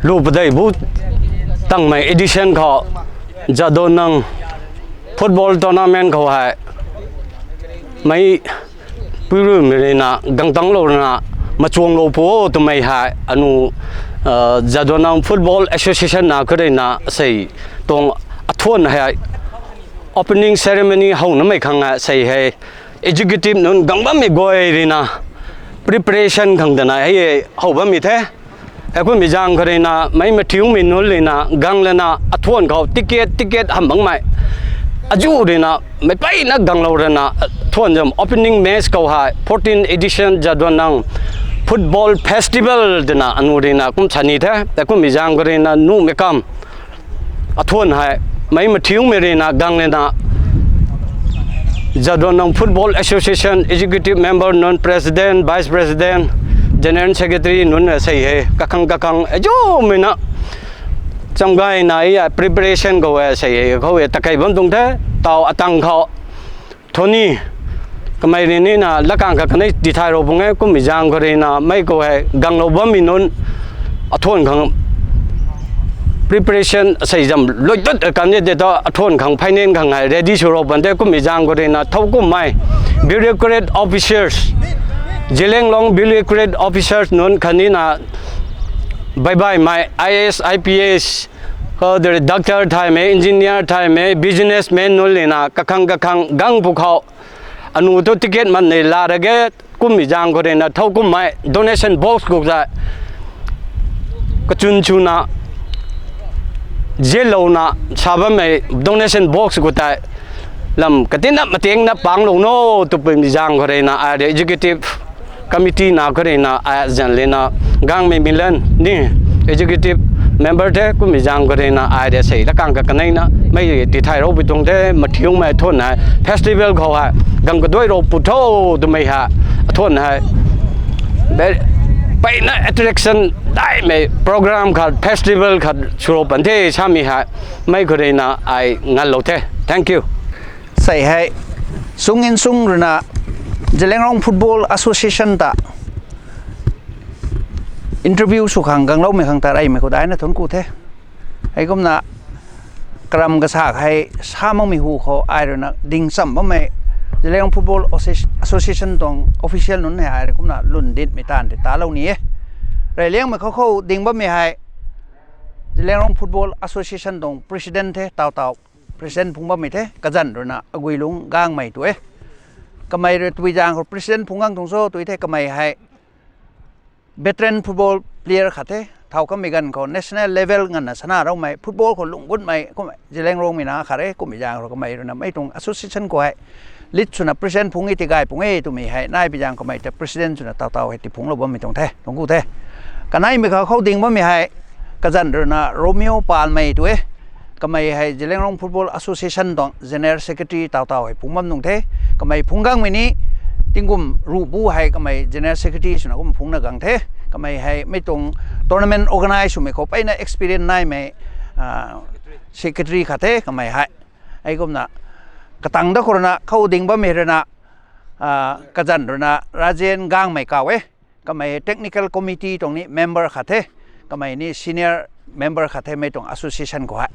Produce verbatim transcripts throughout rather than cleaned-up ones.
Lu padei bu tangmei edition khou Jadonang football tournament khou hei mei puiruimei ruina gangtanglou ruina machuanglou pu o twmei hei anu Jadonang Football Association na khou ruina sei tuang athuan hei opening ceremony hounamei khang sei hei executive nunc gang bammei guay ruina preparation khang tana hei hou bammei the. Heikumhmei zaeng khou ruina mei mathiumei nunc ruina gang lana athuan khou ticket ticket ham bangmei azu ruina mei peyna ganglou ruina athuan zam opening match khou hei fourteen edition Jadonang Football Festival twna anu ruina kum sa ni the. Heikumhmei zaeng khou ruina numei kam athuan hei mei mathiumei ruina gang lana Jadonang Football Association Executive Member nunc, President, Vice President, General Secretary nunc sei hei kakhang kakhang azumei na chamgayna preparation khou sei hei khou e takei bam tuang the. Taw atang khou Tony kamei rui nina lakang kha kanei tithay rou pung e. Kumhmei zaeng khou ruina mei khou hei ganglou bammei nunc athuan khang preparation sei zam lui tut kan de ta athuan khang finance khang hei ready sw rou pan the. Kumhmei zaeng khou ruina thowkumhmei bureaucrat officers, Zeliangrong bureaucrat officers nunc khatnina baibaimei I A S, I P S, kho de doctor thaymei, engineer thaymei, businessman nunc ruina kakhang kakhang gang pwkhou anu thu ticket man nei la ra ge. Kumhmei zaeng khou ruina thowkumhmei donation box khou tei kachwn chuna zianlouna sa bammei donation box khou tei lam katina matengna panglou no twpui mei zaeng khou ruina ai rui executive committee na khou ruina ai zan lena Gangmei Milan ni executive member the. Kumhmei zaeng khou ruina ai rui sei lakang kha kaneina mei tithay rou pui tuang the. Mathiumei athuan hei festival khou hei gang kaduai rou pu tho twmei hei athuan hei peyna attraction daimei program khat, festival khat sw rou pan the samei hei mei khou ruina ai nganlou the. Thank you. Sei hei Sung Insung ruina Zeliangrong Football Association ta interview sw khang gangloumei khang ta reymei khou daina thuanc ku the. Heikumna karam kasa hei sa makmei hu khou ai ruina ding cham bammei Zeliangrong Football Association tuang official nunc hei ai rui kumna lwn ditmei taanv tei talou ni e. Reyliangmei khou khou ding bammei hei Zeliangrong Football Association tuang president the, taw taw president phungc bammei the, kazanc ruina Aguilung Gangmei tu e. Kamei rui twi zaeng khou president phungc gang tuang cho twi the, kamei hei veteran football player khat the, thau kamei ganv khou national level nganvna sana roumei football khou lung gutmei kummei Zeliangrongmei na khat e. Kumhmei zaeng khou kamei ruina mei tuang association khou hei lead swna president phungc e tigay pung e twmei hei nai pi zaeng kamei ta president swna taw taw hei tiphungclou bammei tuang the, tuang ku the. Kaneimei khou khou ding bammei hei kazanc ruina Romeo Palmei tu e. Kamei hei Zeliangrong Football Association tuang general secretary taw taw hei phungc bam nung the. Kamei phungc gangmei ni tingkum ruh bu hei kamei general secretary swna kum phungcna gang the. Kamei hei mei tuang tournament organize swmei khou peyna experience naimei secretary khat the kamei hei. Heikumna katang da khou ruina khou ding bammei ruina kazanc ruina Rajen Gangmei kaw e. Kamei technical committee tuang ni member khat the. Kamei ni senior member khat the mei tuang association khou hei.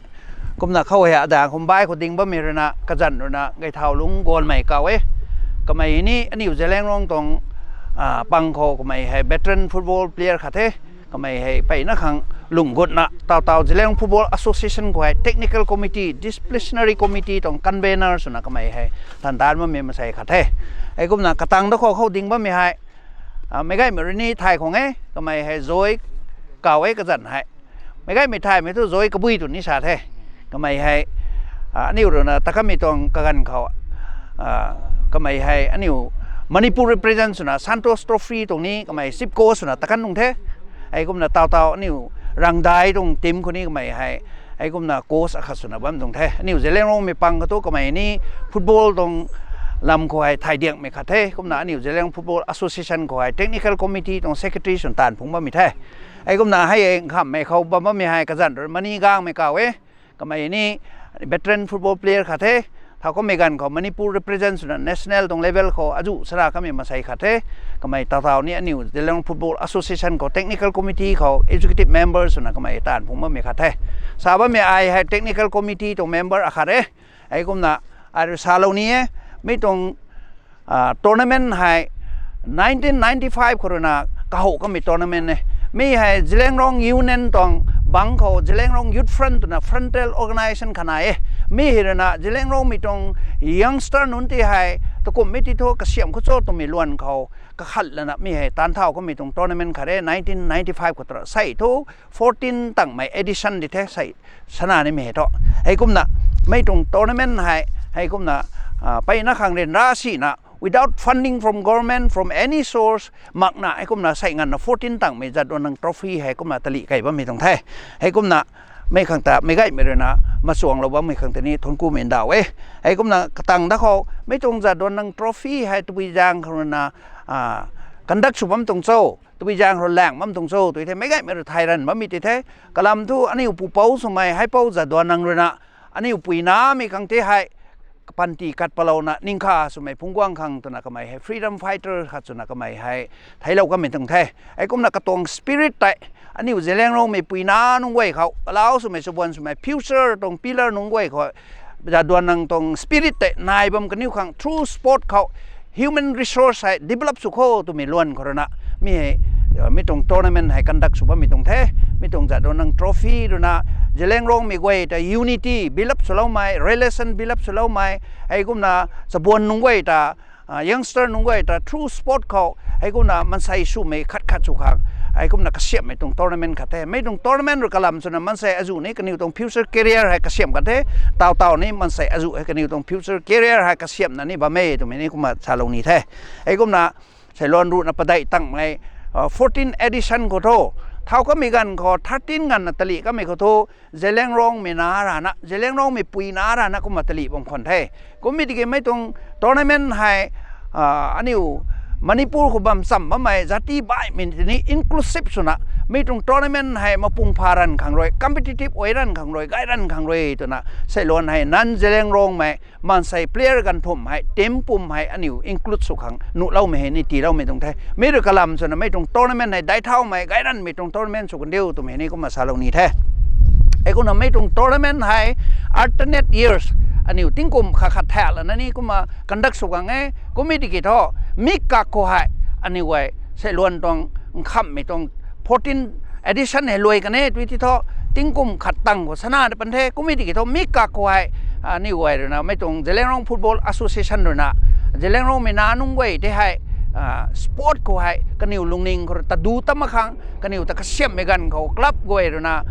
Kumna khou hei adaeng khum bai khou ding bammei ruina kazanc ruina Gaithaulung Gonmei kaw e. Kamei ni aniu Zeliangrong tuang pang khou kamei hei veteran football player khat the. Kamei hei peyna khang lung gutna taw taw Zeliangrong Football Association khou hei technical committee, disciplinary committee tuang convener swna kamei hei tan tan bammei masei khat the. Heikumna katang da khou khou ding bammei hei meicgaymei rui ni thay khang e. Kamei hei Zoi kaw e kazanc hei. Meicgaymei thaymei thu Zoi Kabui tw ni sa the. Kamei hei aniu ruina takanmei tuang kaganv khou kamei hei aniu Manipur represent swna Santosh Trophy tuang ni kamei chief coach swna takan nung the. Heikumna taw taw aniu Rangdai tuang team khou ni kamei hei heikumna coach akhat swna bam tuang the. Aniu Zeliangrongmei pang khou thu kamei ni football tuang lam khou hei thay diangmei khat the. Kumna aniu Zeliangrong Football Association khou hei technical committee tuang secretary swna taanv phungc bammei the. Heikumna hei nkhamhmei khou bam bammei hei kazanc rui Mani Gangmei kaw e. Kamei ni veteran football player khat the. Thowkumhmei ganv khou Manipur represent swna national tuang level khou azuh sana kamei maansei khat the. Kamei taw taw ni aniu Zeliangrong Football Association khou technical committee khou executive member swna kamei taanv phung bammei khat the. Sa bammei ai hei technical committee tuang member akhat e. Heikumna ai rui salou ni e, mi tuang tournament hei nineteen ninety-five khou ruina kahouh kamei tournament e. Mi hei Zeliangrong Union tuang bang khou Zeliangrong Youth Front twna frontal organisation khat nai e. Mi hei ruina Zeliangrongmei tuang youngster nunc ti hei takumhmei ti thu kasiamh khou cho twmei luan khou kakhat lana mi hei taanv thau kamei tuang tournament khat e nineteen ninety-five khou tara sei thu fourteen tangmei edition di the sei sana nimei hei thu. Heikumna mei tuang tournament hei heikumna mpeyna khang ryanra sina without funding from government, from any source, makna heikumna sei nganvna fourteen tangmei Jadonang Trophy hei kumna talih kei bammei tuang the. Heikumna mei khang ta meic gaymei ruina machuanglou bammei khang tei ni thuanckumei ndauh e. Heikumna katang da khou mei tuang Jadonang Trophy hei tabui zaeng khou ruina conduct sw bam tuang cho, tabui zaeng khou laeng bam tuang cho tw thei meic gaymei rui thay ranv bammei ti the. Kalam thu aniu pupouc swmei Haipou Jadonang ruina aniu puinamei khang tei hei kapanty kat palouna ningkha swmei phungc guang khang twna kamei hei freedom fighter khat swna kamei hei theiclou kamei tuang the. Heikumna katuang spirit tei aniu Zeliangrongmei puina nunc guay khou, alau swmei chabuan swmei future tuang pillar nunc guay khou Jadonang tuang spirit tei nai bam kaniw khang through sport khou human resource hei develop sw kho twmei luan khou ruina mi hei mi tuang tournament hei conduct sw bammei tuang the. Mi tuang Jadonang Trophy ruina Zeliangrongmei guay ta unity build up swloumei, relation build up swloumei, heikumna chabuan nunc guay ta youngster nunc guay ta through sport khou heikumna maansei swmei khat khat sw khang heikumna kasiamhmei tuang tournament khat the. Mei tuang tournament rui kalam swna maansei azuh ni kaniw tuang future career hei kasiamh kan the. Taw taw ni maansei azuh hei kaniw tuang future career hei kasiamhna ni bam e twmei ni kumna salou ni the. Heikumna seiluan ruhna padeih tangmei fourteen edition khou thu thau kamei ganv khou thirteen nganvna talih kamei khou thu Zeliangrongmei na rana, Zeliangrongmei puina rana kumna talih bam khwan the. Kummei tiki mei tuang tournament hei aniu Manipur khou bam cham bammei jati baihmei tini inclusive swna mi tuang tournament hei mapung pha ranv khang rui, competitive ui ranv khang rui, gay ranv khang rui twna seiluan hei non Zeliangrongmei maansei player ganv thumh hei team pum hei aniu include sw khang nuhloumei hei ni tiiloumei tuang the. Mi rui kalam swna mei tuang tournament hei daic thaumei gay ranvmei tuang tournament sw kandiu twmei ni kumna salou ni the. Heikumna mei tuang tournament hei alternate years, aniu tingkum khat khat thaklana ni kumna conduct sw khang e. Kummei tiki thu mi kak khou hei aniu guay seiluan tuang nkhamhmei tuang fourteen edition hei luai kan e tw ti thu tingkum khat tang khou sana de pan the. Kummei tiki thu mi kak khou hei aniu guay ruina mei tuang Zeliangrong Football Association ruina Zeliangrongmei na nunc guay tei hei sport khou hei kaniw lungning khou rui tadu tam mak khang, kaniw ta kasiamhmei ganv khou club guay ruina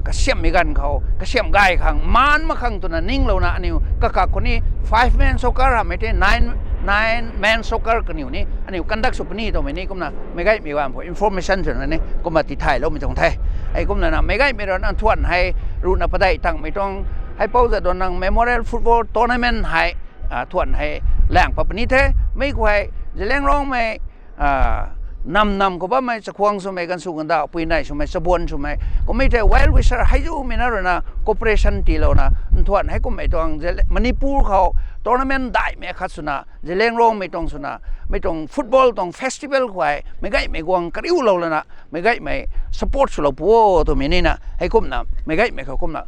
kasiamhmei ganv khou kasiamh gay khang maan mak khang twna ninglouna aniu kakak khou ni five man soccer hamhmei tei nine, nine man soccer kaniw ni aniu conduct sw puni twmei ni kumna meic gaymei ganv khou information swna ni kumna tithayloumei tuang the. Heikumna na meic gaymei ruina nthuan hei ruhna padeih tangmei tuang Haipou Jadonang Memorial Football Tournament hei thuan hei laeng pat puni the. Mei khou hei Zeliangrongmei nam nam khou bammei chakhwang swmei, ganv sw ganv dauh, pui nei swmei, chabuan swmei, kummei tei well wisher hei zumei na ruina cooperation tiilouna nthuan hei kummei tuang Manipur khou tournament daihmei khat swna Zeliangrongmei tuang swna mei tuang football tuang festival khou hei meic gaymei guang kariulou lana meic gaymei support swlou pu o twmei nina heikumna meic gaymei khou kumna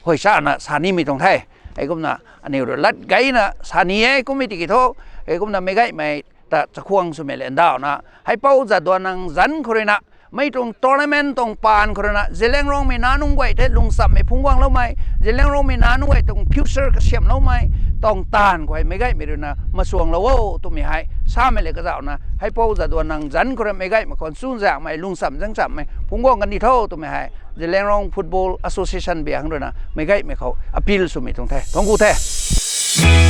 huay sana sa nimei tuang the. Heikumna aniu rui lat gayna sa ni e. Kummei tiki thu heikumna meic gaymei ta chakhwang swmei le ndauhna Haipou Jadonang zanc khou ruina mei tuang tournament tuang paan khou ruina Zeliangrongmei nac nunc guay tei lungchamhmei phungc guangloumei, Zeliangrongmei nac nunc guay tuang future kasiamhloumei tuang taanv khou hei meic gaymei ruina machuanglou o twmei hei samei le kazauhna Haipou Jadonang zanc khou rui meic gaymei khou chuzaenghmei lungcham zaengchammei phungc guang kan ni tho twmei hei Zeliangrong Football Association biang ruina meic gaymei khou appeal swmei tuang the. Thuancku the.